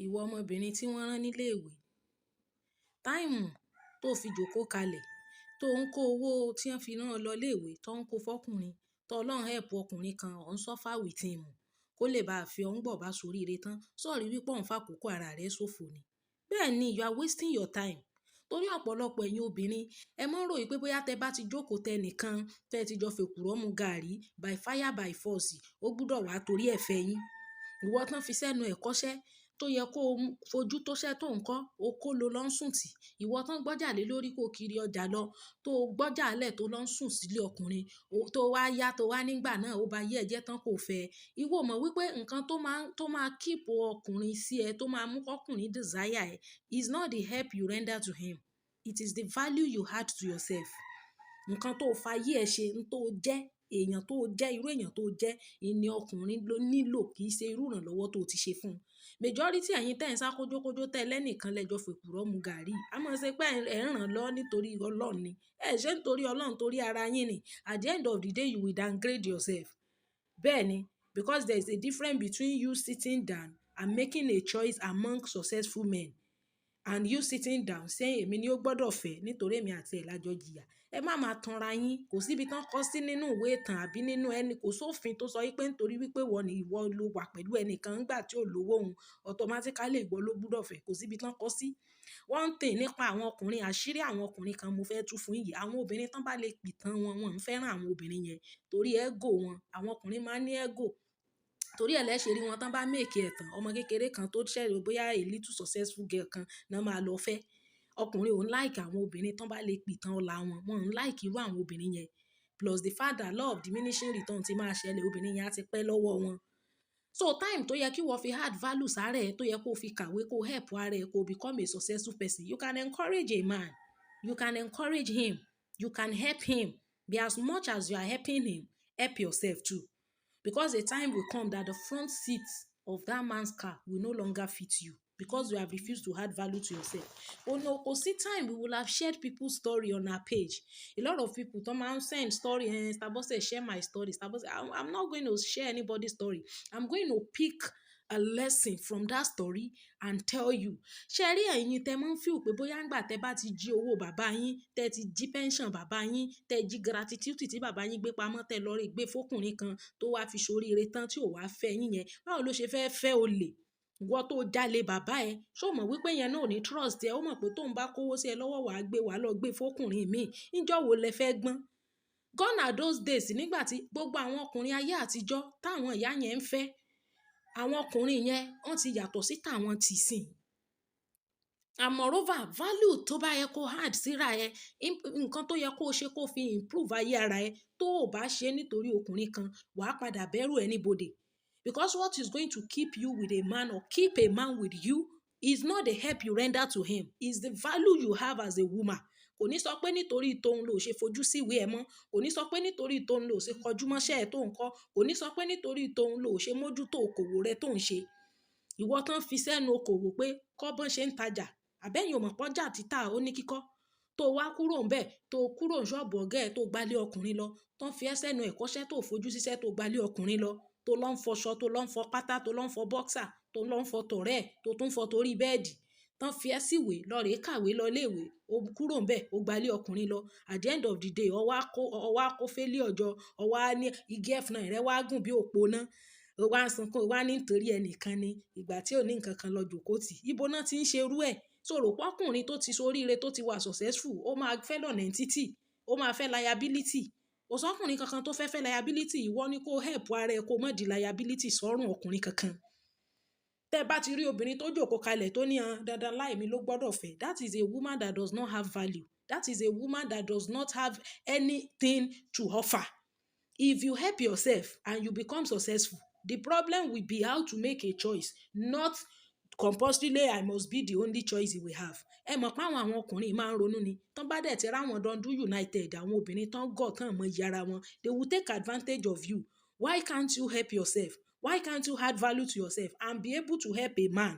Ìwọ ọmọbìnrin tí wọ́n rán nílé ìwé, time tó fi jókòó kalẹ̀, tó ń kó owó tí wọ́n fi rán ọ lọ ilé ìwé, tó ń kó fọ́kùnrin, tó Ọlọ́run help ọkùnrin kan, ò ń suffer with him, kó lè bá fi ọ́ ń gbọ̀ bá soríire tán. Sọ rí wípé ò ń fàkókò ara rẹ ṣòfò ni. Bẹ́ẹ̀ ni, you are wasting your time. Torí ọ̀pọ̀lọpọ̀ ẹ̀yin obìnrin, ẹ má rò wípé bóyá tẹ bá ti jókòó tẹ nìkan, tẹ ti jọ fèkúrọ́ mu gàárì, by fire by force, ó gbọdọ̀ wá torí ẹ fẹ́ yín. Ìwọ tán fi sẹ́nu ẹ̀kọ́ṣẹ́ tó yẹ kó fojú tó ṣẹ́ tó ń kọ́, o kó lo lọ́ ń sùn tì. Ìwọ tán gbọ́jà lé lórí kó kiri ọjà lọ, tó gbọ́jà lẹ̀ tó lọ́ ń sùn sílé ọkùnrin, tó wá yá tó wá nígbà náà ó bá yé ẹ jẹ́ tán kò fẹ́. Ìwọ ò mọ̀ wípé nǹkan tó máa keep ọkùnrin sí ẹ, tó máa mú kí ọkùnrin desire ẹ is not the help you render to him. It is the value you add to yourself. Nǹkan tó fa ayé ẹ ṣe, n tó jẹ́, èèyàn tó jẹ́, irú èèyàn tó jẹ́, ìní ọkùnrin ló nílò, kì í ṣe irú ìrànlọ́wọ́ tó ti ṣe fún un. Majority ẹ̀yin tẹ́ ẹ̀ ń sá kójókójó tẹ́ lẹ́nìkan lẹ́jọ́ fèkúrọ́ mu gàárì. A máa ṣe pé ẹ̀ ń ràn lọ́ nítorí Ọlọ́run ni. Ẹ ṣé nítorí Ọlọ́run, torí ara yín ni. At the end of the day, you will downgrade yourself. Bẹ́ẹ̀ ni, because there is a difference between you sitting down and making a choice among successful men and you sitting down saying, "Èmi ni ó gbọdọ̀ fẹ́ nítorí èmi àti ẹ̀ lájọ jìyà." Ẹ má máa tanra yín. Kò sí ibi tán kọ́ sí nínú ìwé ìtàn àbí nínú ẹni, kò sófin tó sọ wípé nítorí wípé ìwọ ni ìwọ ló wà pẹ̀lú ẹnìkan nígbà tí ò lówó òun, automatically ìwọ ló gbọdọ̀ fẹ́. Kò sí ibi tán kọ́ sí. One thing nípa àwọn ọkùnrin, àṣírí àwọn ọkùnrin kan mo fẹ́ tú fún yín yìí. Àwọn obìnrin tán bá lè pìtàn wọn, wọ́n ń fẹ́ràn àwọn obìnrin yẹn torí ego wọn. Àwọn ọkùnrin máa ń ní ego. Torí ẹ lẹ́ ṣe rí wọn tán bá make ẹ̀ tán, ọmọ kékeré kan tó ṣẹ̀ bóyá a little successful girl kan náà máa lọ fẹ́. Ọkùnrin ò ń like àwọn obìnrin tán bá lè pìtàn ọlá wọn, wọ́n ń like irú àwọn obìnrin yẹn. Plus the fact that law of diminishing return ti máa ṣẹlẹ̀, obìnrin yẹn á ti pẹ́ lọ́wọ́ wọn. So time tó yẹ kí ìwọ fi add value sára ẹ, tó yẹ kó fi kàwé, kó help ara ẹ, kó become a successful person. You can encourage a man. You can encourage him. You can help him. Be as much as you are helping him, help yourself too. Because a time will come that the front seat of that man's car will no longer fit you because you have refused to add value to yourself. Oh no, kò sí time we will have shared people's story on our page. A lot of people tó máa ń send story, "Sister, share my story. Sister Bose." I'm not going to share anybody's story. I'm going to pick a lesson from that story and tell you. Ṣé ẹ rí ẹ̀yin tẹ máa ń feel pé bóyá ìgbà tẹ bá ti jí owó bàbá yín, tẹ ti jí pension bàbá yín, tẹ jí gratuity tí bàbá yín gbé pamọ́, tẹ lọ rí gbé fókùnrin kan tó wá fi ṣoríire tán tí ò wá fẹ́ yín yẹn. Báwo ló ṣe fẹ́ fẹ́ olè? Ìwọ tó jalè bàbá ẹ, ṣé o mọ̀ wípé yẹn náà ò ní trust ẹ? Ó mọ̀ pé tóun bá kówó sí ẹ lọ́wọ́, wàá gbé, wàá lọ gbé fókùnrin míì. Níjọ́ wo lẹ fẹ́ gbọ́n? Gone are those days nígbà tí gbogbo àwọn ọkùnrin ayé àtijọ́ táwọn ìyá yẹn ń fẹ́, àwọn ọkùnrin yẹn wọ́n ti yàtọ̀ sí tàwọn tìsín. And moreover, value tó bá yẹ kó add síra ẹ, nǹkan tó yẹ kó ṣe kó fi improve ayé ara ẹ, tó ò bá ṣe nítorí ọkùnrin kan, wàá padà bẹ̀rù anybody. Because what is going to keep you with a man or keep a man with you is not the help you render to him, is the value you have as a woman. Kò ní sọ pé nítorí tóun lò ṣe fojú sí ìwé ẹ mọ́. Kò ní sọ pé nítorí tóun lò ṣe kọjú mọ́ṣẹ́ ẹ tó ń kọ́. Kò ní sọ pé nítorí tóun lò ṣe mójútó okòwò rẹ tó ń ṣe. Ìwọ tán fi sẹ́nu okòwò pé kọ́ bọ́n ṣe ń tajà. Àbẹ́yìn ò mọ̀ pọ́jà títà ó ní kíkọ́. Tó wá kúrò ńbẹ̀, tó kúrò ní ṣọ́ọ̀bù ọ̀gá ẹ tó gbalé ọkùnrin lọ. Tán fi ẹ́ sẹ́nu ẹ̀kọ́ṣẹ́ tó fojú síṣẹ́ tó gbalé ọkùnrin lọ. Tó lọ ń fọṣọ, tó lọ ń fọ pátá, tó lọ ń fọ boxer, tó lọ ń fọ tọ̀rẹ́ ẹ̀, tó tún fọ torí bẹ́ẹ̀dì. Tán fi ẹ́ síwé lọ rè kàwé lọ ilé ìwé, o kúrò ńbẹ̀, o gbalé ọkùnrin lọ. At the end of the day, ọ wá kó failure jọ, ọ wá ní igi F9 rẹ wá gùn bí òpó iná. Ó wá ń sunkún, ó wá ní nítorí ẹnìkan ni ìgbà tí ò ní nǹkan kan lọ jókòó tì. Ibo náà tí ń ṣe irú ẹ̀? So rò pé ọkùnrin tó ti ṣoríire, tó ti wà successful, ó máa fẹ́ non-entity, ó máa fẹ́ liability? Kò sọ́kùnrin kankan tó fẹ́ fẹ́ liability. Ìwọ ni kó help ara ẹ kó má di liability sọ́rùn ọkùnrin kankan. Tẹ́ bá ti rí obìnrin tó jókòó kalẹ̀ tó ní han dandan láì mi ló gbọdọ̀ fẹ́, that is a woman that does not have value. That is a woman that does not have anything to offer. If you help yourself and you become successful, the problem will be how to make a choice, not compulsorily I must be the only choice you will have. Ẹ mọ̀ pé àwọn ọkùnrin máa ń ronú ni. Tán bá dẹ̀ ti ráwọn Dundee United, àwọn obìnrin tán gọ̀ tán mọ iye ara wọn, they will take advantage of you. Why can't you help yourself? Why can't you add value to yourself and be able to help a man?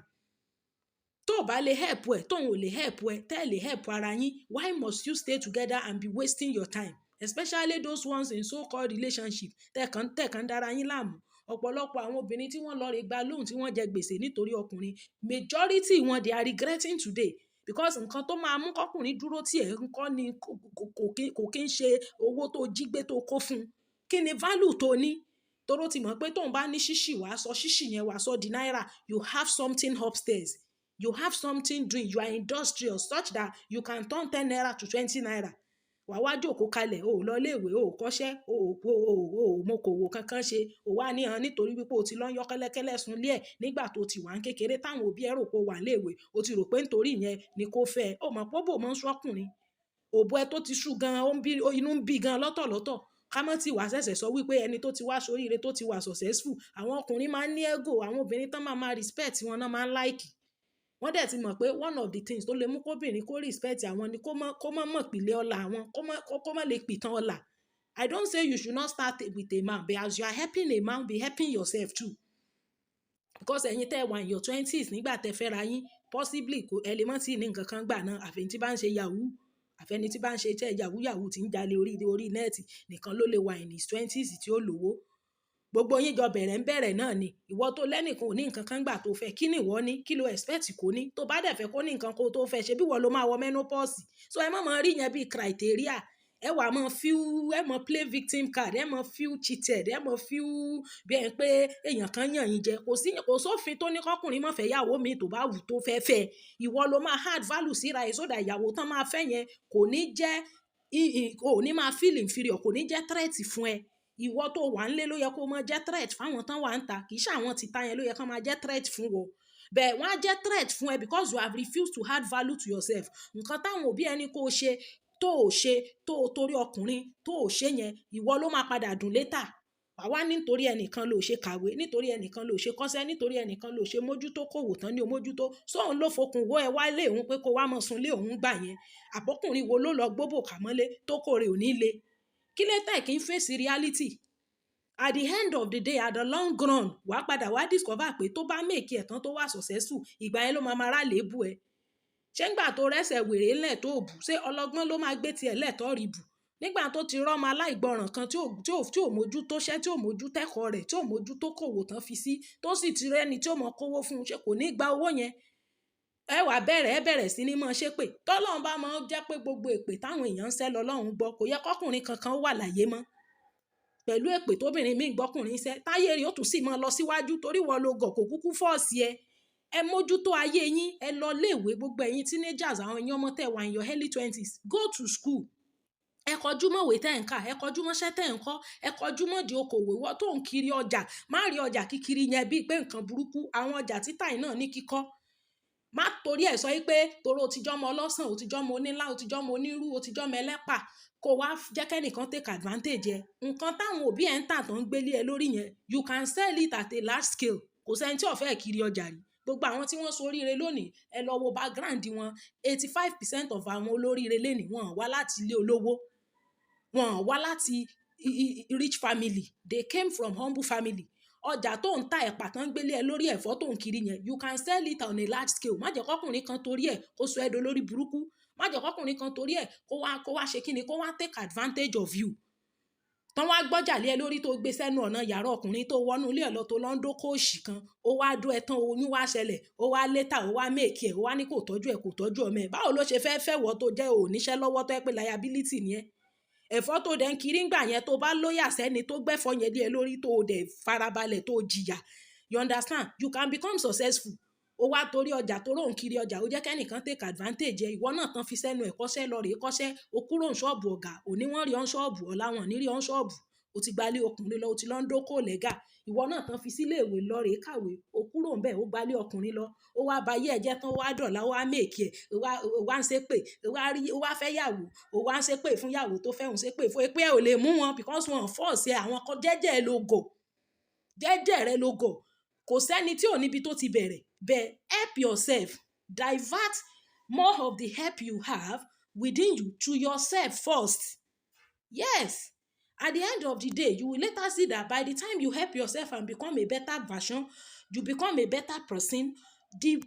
Tó ò bá lè help ẹ, tóun ò lè help ẹ, tẹ́ ẹ lè help ara yín, why must you stay together and be wasting your time? Especially those ones in so-called relationship. Tẹ́ kàn dára yín láàmú. Ọ̀pọ̀lọpọ̀ àwọn obìnrin tí wọ́n lọ rè gba loan, tí wọ́n jẹ gbèsè nítorí ọkùnrin, majority wọn, they are regretting today, because nǹkan tó máa mú kọkùnrin dúró tí ẹ̀ ń kọ́ ni kò kí ń ṣe owó tó jí gbé tó kó fún un. Kí ni value tó ní? Torí ó ti mọ̀ pé tóun bá ní ṣíṣì, wàá sọ ṣíṣì yẹn, wàá sọ di náírà. You have something upstairs, you have something doing, you are industrious such that you can turn 10 naira to 20 naira. Wà wá jókòó kalẹ̀, o ò lọ iléèwé, o ò kọ́ṣẹ́, o ò mọ okòwò kankan ṣe. O wá ní hàn nítorí wípé o ti lọ ń yọ́ kẹ́lẹ́kẹ́lẹ́ sun ilé ẹ̀ nígbà tó ti wà ń kékeré, táwọn òbí ẹ rò pé o wà níléèwé. O ti rò pé nítorí ìyẹn ni kó fẹ́ ẹ. O mọ̀ pé òbò máa ń sú ọkùnrin. Òbò ẹ tó ti sú gan, ó ń bí inú, ń bí gan lọ́tọ̀lọ́tọ̀. Ká mọ́ tí wàá ṣẹ̀ṣẹ̀ sọ wípé ẹni tó ti wá sóríire, tó ti wà successful. Àwọn ọkùnrin máa ń ní ego. Àwọn obìnrin tán máa máa respect wọn náà máa ń like. Wọ́n dẹ̀ ti mọ̀ pé one of the things tó lè mú kóbìnrin kó respect àwọn ni kó mọ̀ mọ̀ pìlẹ̀ ọlá àwọn, kó mọ̀ lè pìtàn ọlá. I don't say you should not start with a man, but as you are helping a man, be helping yourself too, because ẹ̀yin tẹ́ wà in your twenties nígbà tẹ́ fẹ́ ra yín, possibly kò ẹ lè mọ̀ tí ní nǹkan kan gbà náà. Àfi tí bá ń ṣe yahoo, àfẹni tí bá ń ṣe iṣẹ́ yahoo yahoo, tí ń jalè orí net nìkan ló lè wà in his twenties tí ó lówó. Gbogbo yín jọ bẹ̀rẹ̀ ń bẹ̀rẹ̀ náà ni. Ìwọ tó lẹ́nìkan ò ní nǹkan kan gbà tó fẹ́, kí ni ìwọ ní? Kí lo expect kó ní? Tó bá dẹ̀ fẹ́ kó ní nǹkan kó tó fẹ́ ṣe, bí ìwọ ló máa wọ menopause. So ẹ má máa rí yẹn bí criteria. Ẹ wà máa feel, ẹ máa play victim card, ẹ máa feel cheated, ẹ máa feel bí ẹ pé èèyàn kan yàn yín jẹ. Kò sí, kò sófin tó ní kọkùnrin má fẹ́ ìyàwó mi tó bá wù tó fẹ́ fẹ́. Ìwọ ló máa add value síra ẹ so that ìyàwó tán máa fẹ́ yẹn kò ní jẹ́, kò ní máa feel inferior, kò ní jẹ́ threat fún ẹ. Ìwọ tó wà ńlé ló yẹ kó máa jẹ́ threat fáwọn tán wà ń ta. Kì í ṣe àwọn tìta yẹn ló yẹ kó máa jẹ́ threat fún wọ. Bẹ́ẹ̀ wọ́n á jẹ́ threat fún ẹ because you have refused to add value to yourself. Nǹkan táwọn òbí ẹni kó ṣe tó ò ṣe, tó o torí ọkùnrin tó ò ṣe yẹn, ìwọ ló máa padà dùn later. Wà wá nítorí ẹnìkan ló ṣe kàwé, nítorí ẹnìkan ló ṣe kọ́ṣẹ́, nítorí ẹnìkan ló ṣe mójútó kòwò tán ní o mójútó. Sóun ló fokùn wọ́ ẹ wá lé òun pé kó wá mọ̀ sùn lé òun gbà yẹn? Àbọ́kùnrin wo ló lọ gbóbò kàmọ́lé tó kórè ò ní le? Kí ló tẹ̀ kí n face reality? At the end of the day, at the long run, wà á padà wá discover pé tó bá make ẹ̀ tán, tó wà successful, ìgbà yẹn ló máa máa rà léèbù ẹ. Ṣé ńgbà tó rẹ́sẹ̀ wèrè ńlẹ̀ tó bù, ṣé ọlọ́gbọ́n ló máa gbé tiẹ̀ lẹ̀ tó rí bù? Nígbà tó ti rọ́mọ aláìgbọràn kan tí ò mójú tó ṣẹ́, tí ò mójú tẹ́kọ̀ọ́ rẹ̀, tí ò mójú tó kòwò tán fi sí, tó sì ti rẹ́ni tí ó mọ kówó fún un, ṣé kò ní gba owó yẹn? Ẹ wà bẹ̀rẹ̀, ẹ bẹ̀rẹ̀ sí ní máa ṣépè. Tọ́lọ́run bá máa ń jẹ́ pé gbogbo èpè táwọn èèyàn ń ṣẹ́ lọ́lọ́run gbọ́, kò yẹ kọ́kùnrin kankan wà láyé mọ́. Pẹ̀lú èpè tóbìnrin míì gbọ́kùnrin ṣẹ́, táyé rẹ̀ ó tún sì máa lọ síwájú torí wọ́n lo gọ̀, kò kúkú force ẹ. Ẹ mójútó ayé yín, ẹ lọ léèwé. Gbogbo ẹ̀yin teenagers, àwọn ẹ̀yin ọmọ tẹ́ wà in your early twenties, go to school. Ẹ kọjú mọ́ ìwé tẹ́ ń kà, ẹ kọjú mọ́ṣẹ́ tẹ́ ń kọ́, ẹ kọjú mọ́ di okòwò. Ìwọ tó ń kiri ọjà, má rí ọjà kíkiri yẹn bíi pé nǹkan burúkú. Àwọn ọjà títà yìí náà ní kíkọ́. Má torí ẹ̀ sọ wípé torí o ti jọ́mọ ọlọ́sàn, o ti jọ́mọ onílá, o ti jọ́mọ onírú, o ti jọ́mọ ẹlẹ́pà, kó wá jẹ́ kẹ́nìkan take advantage ẹ. Nǹkan táwọn òbí ẹ ń tà tó ń gbélé ẹ lórí yẹn, you can sell it at a large scale. Kò sẹ́ni tí ò fẹ́ kiri ọjà rí. Gbogbo àwọn tí wọ́n ṣoríire lónìí, ẹ lọ wo background wọn. 85% of àwọn olóríire lénìí, wọ́n wá láti ilé olówó, wọ́n wá láti rich family. They came from humble family. Ọjà tó ń ta, ẹ̀pà tán gbélé ẹ lórí, ẹ̀fọ́ tó ń kiri yẹn, you can sell it on a large scale. Má jẹ́ kọ́kùnrin kan torí ẹ̀ kó sọ ẹ́ dolórí burúkú. Má jẹ́ kọ́kùnrin kan torí ẹ̀ kó wá ṣe kíni, kó wá take advantage of you. Tán wá gbọ́jà lé ẹ lórí, tó gbé sẹ́nu ọ̀nà yàrá ọkùnrin, tó wọnú ilé ẹ̀ lọ, tó lọ ń dókó òṣì kan, ó wá dó ẹ tán, oyún wá ṣẹlẹ̀, ó wá later, ó wá make ẹ̀, ó wá ní kò tọ́jú ẹ̀, kò tọ́jú ọmọ ẹ̀. Báwo ló ṣe fẹ́ fẹ́ wọ́ tó jẹ́ òníṣẹ́ lọ́wọ́, tó ẹ pé liability ni ẹ́? Ẹ̀fọ́ tó dẹ̀ ń kiri ńgbà yẹn, tó bá lóyà sẹ́ni tó gbẹ́fọ́ yẹn lé ẹ lórí, tó dẹ̀ farabalẹ̀, tó jìyà, you understand, you can become successful. Ó wá torí ọjà tó rò ń kiri ọjà, ó jẹ́ kẹ́nìkan take advantage ẹ. Ìwọ náà tán fi sẹ́nu ẹ̀ kọ́ṣẹ́, lọ rèé kọ́ṣẹ́. O kúrò ní ṣọ́ọ̀bù ọ̀gá, òní wọ́n rí ọ́n ṣọ́ọ̀bù, ọ̀la wọn ní rí ọ́n ṣọ́ọ̀bù. O ti gbalé ọkùnrin lọ, o ti lọ ń dókò lẹ́gà. Ìwọ náà tán fi sílé ìwé, lọ rèé kàwé. O kúrò ńbẹ̀, ó gbalé ọkùnrin lọ, ó wá ba ayé ẹ jẹ́ tán, ó wá dọ̀la, ó wá make ẹ̀, ó wá ń ṣépè, ó wá rí, ó wá fẹ́ yàwó, ó wá ń ṣépè fún yàwó tó fẹ́, òun ṣépè fún pé ẹ ò lè mú wọn because wọn force ẹ. Àwọn kan jẹ́jẹ́ ẹ ló gọ̀, jẹ́jẹ́ rẹ ló gọ̀. Kò sẹ́ni tí ò níbi tó ti bẹ̀rẹ̀. But help yourself. Divert more of the help you have within you to yourself first. Yes, at the end of the day, you will later see that by the time you help yourself and become a better version, you become a better person, the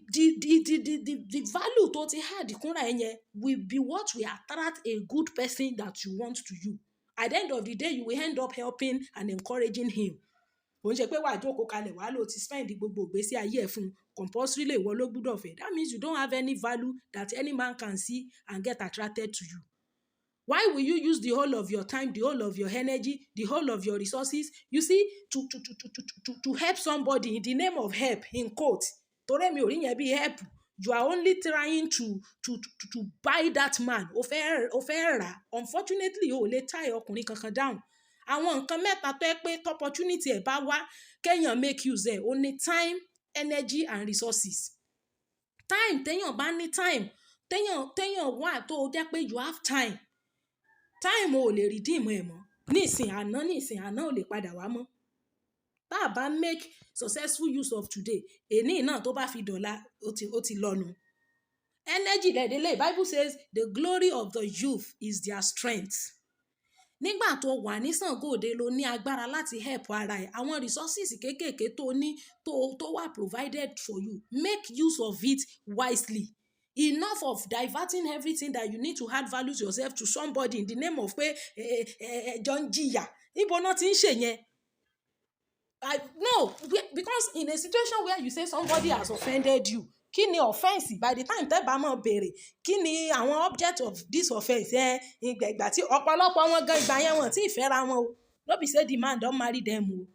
value tó ti add kúnra ẹ yẹn will be what will attract a good person that you want to you. At the end of the day, you will end up helping and encouraging him. Kò ń ṣe pé wàá jókòó kalẹ̀, wàá lò ti spend gbogbo ìgbésí ayé ẹ̀ fún un. Compulsorily ìwọ ló gbọdọ̀ fẹ́. That means you don't have any value that any man can see and get attracted to you. Why will you use the whole of your time, the whole of your energy, the whole of your resources, you see, to help somebody in the name of help, in quote? Torí mi ò rí yẹn bí help. You are only trying to buy that man. O fẹ́ rà. Unfortunately, o ò lè tie ọkùnrin kankan down. Àwọn nǹkan mẹ́ta tó jẹ́ pé opportunity ẹ̀ bá wá, kéèyàn make use ẹ̀, ó ní time, energy and resources. Time, téèyàn bá ní time, téèyàn wà tó jẹ́ pé you have time. Time ò lè redeem ẹ̀ mọ́. Nísìn àná, nísìn àná ò lè padà wá mọ́. Tá a bá make successful use of today, èní náà tó bá fi dọ̀la, ó ti lọ nù. Energy lẹ́dẹ̀lẹ̀. Bible says the glory of the youth is their strength. Nígbà tó wà ní Ṣàngó Òde ló ní agbára láti help ara ẹ̀. Àwọn resources kéékèèké tó ní tó wà provided for you, make use of it wisely. Enough of diverting everything that you need to add value to yourself to somebody in the name of pé ẹ jọ ń jìyà. Níbo náà ti ń ṣe yẹn? No, because in a situation where you say somebody has offended you, kí ni offence? By the time tẹ́ bá máa béèrè kí ni àwọn object of this offence, ẹ ìgbà tí ọ̀pọ̀lọpọ̀ wọn gan, ìgbà yẹn wọn tí ì fẹ́ra wọn o. No be say the man don marry them o.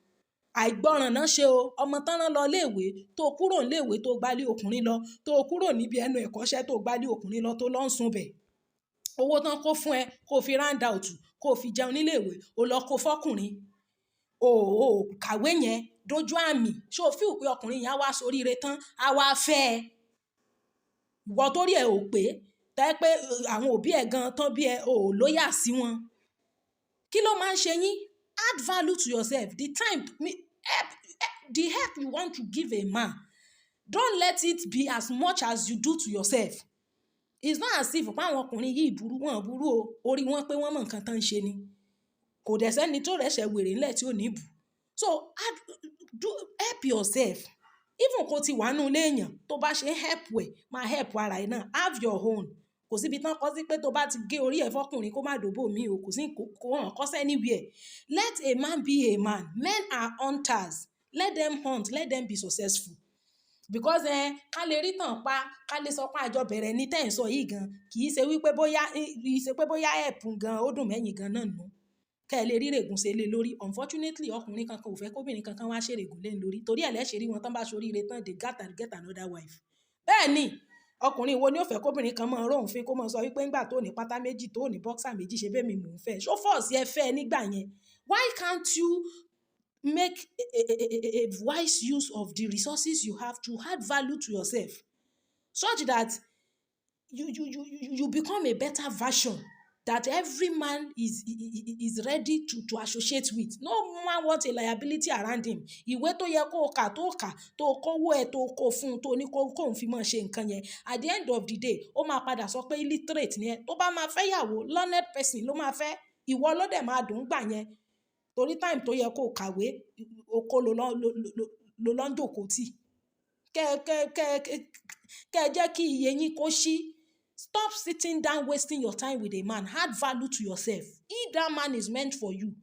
Àìgbọràn náà ṣe o. Ọmọ tán rán lọ iléèwé, tó kúrò níléèwé, tó gbálé ọkùnrin lọ, tó kúrò níbi ẹnu ẹ̀kọ́ṣẹ́, tó gbálé ọkùnrin lọ, tó lọ ń sun bẹ̀. Owó tán kó fún ẹ kó fi round out, kó fi jẹun níléèwé, o lọ kó fọ́kùnrin. O kàwé yẹn dójú àmì. Ṣé o feel pé ọkùnrin yẹn á wá soríire tán, á wá fẹ́ ẹ? Ìwọ tó rí ẹ ò pé, tẹ́ pé àwọn òbí ẹ gan tán bí ẹ ò loyal sí wọn. Kí ló máa ń ṣe yín? Add value to yourself. The time me help, the help you want to give a man, don't let it be as much as you do to yourself. It's not as if pé àwọn ọkùnrin yìí burú. Wọn burú o. Orí wọn pé wọ́n mọ̀ nǹkan tán ń ṣe ni. Kò dẹ̀ sẹ́ni tó rẹ̀ṣẹ̀ wèrè ńlẹ̀ tí ò ní bù. So add, do help yourself. Even kó ti wà nínú ilé èèyàn, tó bá ṣe help ẹ̀, máa help ara ẹ̀ náà. Have your own. Kò síbi tán kọ́ sí pé tó bá ti gé orí ẹ̀ fọ́kùnrin, kó má dòbò mí o. Kò sí, kò hàn kọ́ sí anywhere. Let a man be a man. Men are hunters. Let them hunt, let them be successful. Because ká lè rí tàn pa, ká lè sọ pé àjọ bẹ̀rẹ̀ ní tẹ́ ẹ̀ ń sọ yìí gan. Kì í ṣe wípé bóyá, kì í ṣe pé bóyá help gan ó dùn mẹ́yìn gan náà nù. Kẹ́ ẹ lè rí règùn ṣe lé lórí. Unfortunately, ọkùnrin kankan ò fẹ́ kóbìnrin kankan wá ṣe règùn lé lórí. Torí ẹ̀ lẹ́ṣẹ̀ rí wọn tán bá ṣoríire tán, they got and get another wife. Bẹ́ẹ̀ ni, ọkùnrin wo ni ó fẹ́ kóbìnrin kan máa róhun fín, kó máa sọ wípé nígbà tó ní pátá méjì, tó ní boxer méjì, ṣe bẹ́ẹ̀ mi mò ń fẹ́. Ṣó force ẹ fẹ́ nígbà yẹn? Why can't you make a wise use of the resources you have to add value to yourself such that you become a better version that every man is ready to associate with? No man wants a liability around him. Ìwé tó yẹ kó kà tó kà, tó kówó ẹ tó kó fún un, tó ní kó kóun fi máa ṣe nǹkan yẹn. At the end of the day, ó máa padà sọ pé illiterate ni ẹ. Tó bá máa fẹ́ yàwó, learned person ló máa fẹ́. Ìwọ ló dẹ̀ máa dùn gbà yẹn. Torí time tó yẹ kó kàwé, oko ló lọ ń jókòó tì. Kẹ́ jẹ́ kí iye yín kó ṣí. Stop sitting down wasting your time with a man. Add value to yourself. If that man is meant for you,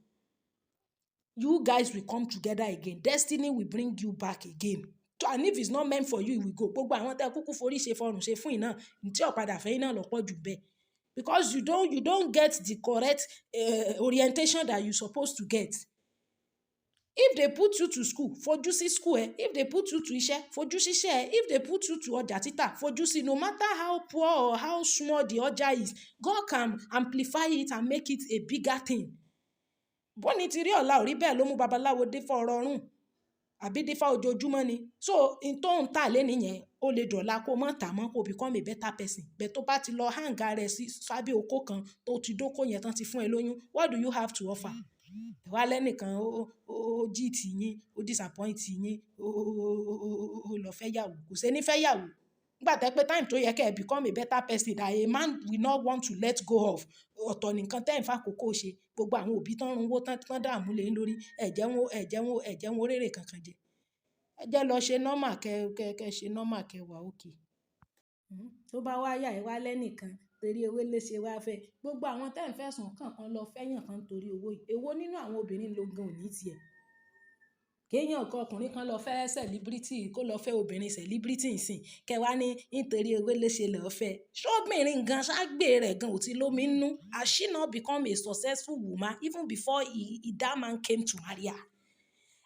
you guys will come together again. Destiny will bring you back again. And if it's not meant for you, it will go. Gbogbo àwọn tẹ́ kúkú forí ṣe fọrùn ṣe fún iná, tí ó padà fẹ́ iná lọ́pọ̀ jù bẹ́ẹ̀. Because you don't get the correct orientation that you supposed to get. If they put you to school, fojú sí school ẹ. If they put you to iṣẹ́, fojú sí iṣẹ́ ẹ. If they put you to ọjà títà, fojú sí. No matter how poor or how small the ọjà is, God can amplify it and make it a bigger thing. Bóní ti rí ọ̀la ò rí bẹ́ẹ̀ ló mú babaláwo dífá ọ̀rọ̀ ọ̀run àbí dífá ojoojúmọ́ ni. So in tó ń tà lé nìyẹn, ó lè dọ̀la kó má tà mọ́, kó become a better person. But tó bá ti lọ hang ara ẹ sí sábẹ́ oko kan, tó ti dóko yẹn tán ti fún ẹ lóyún, what do you have to offer? Ẹ wá lẹ́nìkan ó cheat yín, ó disappoint yín, ó lọ fẹ́ yàwó. Kò ṣe ní fẹ́ yàwó. Nígbà tẹ́ pé time tó yẹ kí ẹ become a better person that a man will not want to let go of. Ọ̀tọ̀ nìkan tẹ́ ẹ̀ ń fàkókò ṣe. Gbogbo àwọn òbí tán run owó tán, tán dààmú lé lórí. Ẹ jẹ́ wọn rere kankan jẹ. Ẹ jẹ́ lọ ṣe normal, kẹ́ ṣe normal, kẹ́ wà okay. Tó bá wá yà, ẹ wá lẹ́nìkan torí owó ló ṣe wá fẹ́. Gbogbo àwọn tẹ́ ẹ̀ ń fẹ̀sùn kàn kan lọ fẹ́yàn kan torí owó yìí. Èwo nínú àwọn obìnrin ló gan ò ní tiẹ̀? Kéèyàn kan ọkùnrin kan lọ fẹ́ celebrity, kó lọ fẹ́ obìnrin celebrity ńsìn, kẹ wá ní nítorí owó ló ṣe lọ fẹ́. Ṣé obìnrin gan ṣágbé rẹ̀ gan ò ti lómi nínú? Has she not become a successful woman even before that man came to marry her?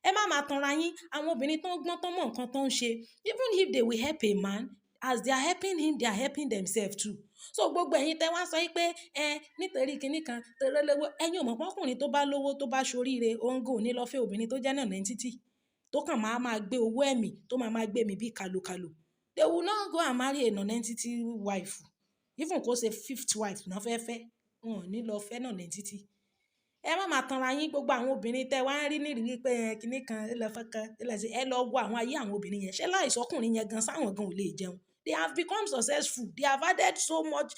Ẹ má máa tanra yín. Àwọn obìnrin tó ń gbọ́n, tó mọ̀ nǹkan tó ń ṣe, even if they will help a man, as they are helping him, they are helping themselves too. So gbogbo ẹ̀yin tẹ́ wá sọ wípé ẹ nítorí kíní kan, torí olówó, ẹ̀yin ò mọ̀ pé ọkùnrin tó bá lówó, tó bá ṣoríire, òun gan ò ní lọ fẹ́ obìnrin tó jẹ́ non-entity, tó kàn máa máa gbé owó ẹ̀mí, tó máa máa gbé mi bí kàlòkàlò. They will not go and marry a non-entity wife. Even kó ṣe fifth wife náà fẹ́ fẹ́, wọn ò ní lọ fẹ́ non-entity. Ẹ má máa tanra yín. Gbogbo àwọn obìnrin tẹ́ wá ń rí nírí wípé ẹ kíní kan, ó lọ fẹ́ kan, ó lọ ṣe, ẹ lọ wo àwọn ayé àwọn obìnrin yẹn. Ṣé láìsọ ọkùnrin yẹn gan, sáwọn gan ò lè jẹun? They have become successful. They have added so much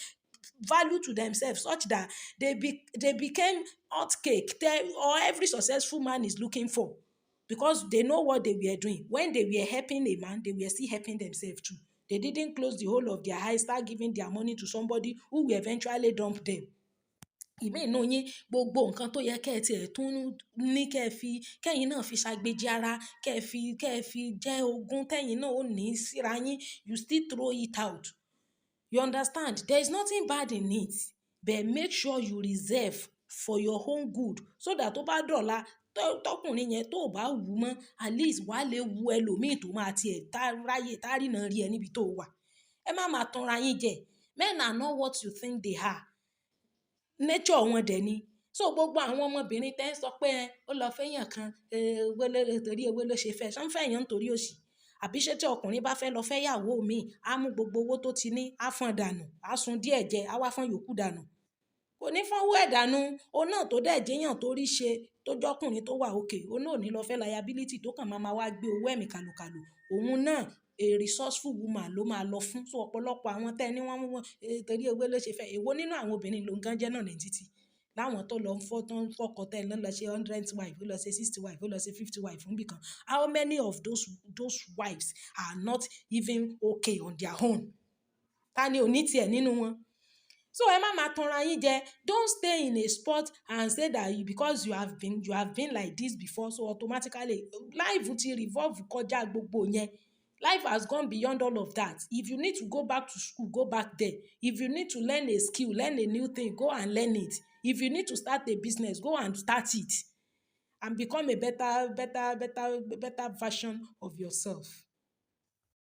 value to themselves such that they became hot cake or every successful man is looking for, because they know what they were doing. When they were helping a man, they were still helping themselves too. They didn't close the whole of their eyes, start giving their money to somebody who will eventually dump them. Ìmí inú yín, gbogbo nǹkan tó yẹ kí ẹ tí ẹ tún ní, kí ẹ fi, kẹ́yìn náà fi ṣàgbéjì ara, kí ẹ fi jẹ́ ogún tẹ́yìn náà ó ní síra yín, you still throw it out. You understand? There is nothing bad in it, but make sure you reserve for your own good so that tó bá dọ̀la, tọkùnrin yẹn tó bá wù mọ́, at least wà á lè wu ẹlòmíì tó máa tiẹ̀ tá ráyè, tá rína rí ẹ níbi tó wà. Ẹ má máa tanra yín jẹ. Men are not what you think they are. Nature wọn dẹ̀ ni. So gbogbo àwọn ọmọbìnrin tẹ́ ń sọ pé ẹ, ó lọ fẹ́yàn kan, owó ló, torí owó ló ṣe fẹ́. Ṣé ń fẹ́yàn nítorí òṣì? Àbí ṣé tí ọkùnrin bá fẹ́ lọ fẹ́ ìyàwó mi, á mú gbogbo owó tó ti ní, á fọ́n dànù, á sun díẹ̀ jẹ, á wá fọ́n yòókù dànù? Kò ní fọ́n owó ẹ̀ dànù. Òun náà tó dẹ̀ jẹ́yàn tó rí ṣe, tó jọ́kùnrin tó wà okay, òun náà ò ní lọ fẹ́ liability tó kàn máa máa wá gbé owó ẹ̀mí kàlòkàlò. Òun náà a resourceful woman ló máa lọ fún. So ọ̀pọ̀lọpọ̀ àwọn tẹ́ ní wọ́n mú wọn, torí owó ló ṣe fẹ́. Èwo nínú àwọn obìnrin ló ń gan jẹ́ non-entity? Láwọn tó lọ ń fọ́, tó ń fọ́kọ tẹ́ lọ ṣe 100th wife, ó lọ ṣe 60 wife, ó lọ ṣe 50 wife fún ibìkan. How many of those wives are not even okay on their own? Ta ni ò ní tiẹ̀ nínú wọn? So ẹ má máa tanra yín jẹ. Don't stay in a spot and say that you, because you have been like this before, so automatically life ti revolve kọjá gbogbo yẹn. Life has gone beyond all of that. If you need to go back to school, go back there. If you need to learn a skill, learn a new thing, go and learn it. If you need to start a business, go and start it and become a better, better, better, better version of yourself.